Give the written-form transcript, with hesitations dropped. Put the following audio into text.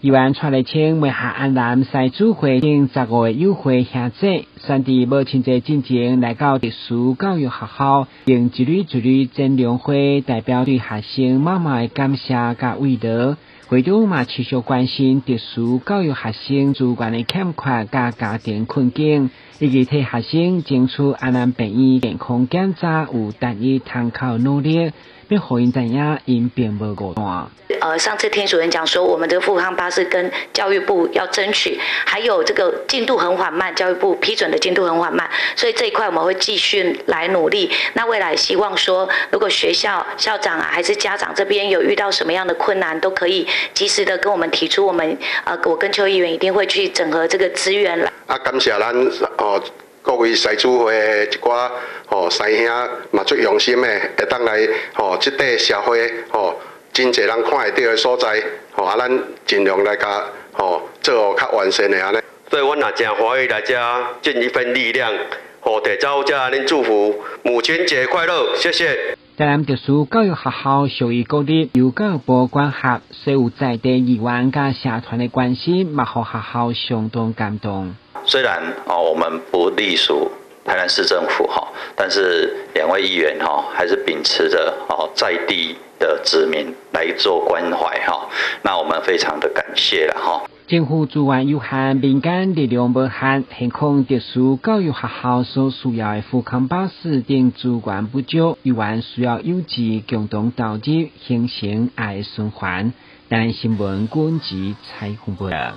議員蔡麗清梅下安南獅子會等15個友會兄姐，選佇母親節進前來到特殊教育學校，用一縷一縷真良花代表對學生媽媽的感謝佮慰勞。會長嘛持續關心特殊教育學生資源的欠缺佮家庭困境，以及替學生爭取安南病院健康檢查有單一窗口努力，欲予𪜶知影𪜶並無孤單。上次聽主任講說，我們的富康巴士跟教育部要爭取，還有這個進度很緩慢，教育部批准的進度很緩慢，所以這一塊我們會繼續來努力。那未來希望說，如果學校校長啊，還是家長這邊有遇到什麼樣的困難，都可以及時的跟我們提出，我跟邱議員一定會去整合這個資源來。啊，感謝咱哦各位獅子會的一寡吼師兄嘛足用心的，會當來吼這塊社會吼。真濟人看會著的所在，吼啊，咱盡量來共吼做較完善的按呢。所以阮也誠歡喜來遮盡一份力量，吼，佇走遮恁祝福母親節快樂，謝謝。台南特殊教育學校屬於國立，由教育部管轄，所有在地議員佮社團的關心，嘛予學校相當感動。雖然哦，我們不隸屬台南市政府哈，但是兩位議員哈，還是秉持著哦在地的子民來做關懷哈，那我們非常的感謝了哈。政府資源有限，民間力量無限，現況特殊教育學校所需要的富康巴士等資源不足，議員需要有志共同投入，形成愛的循環。台南新聞軍籍採訪報道。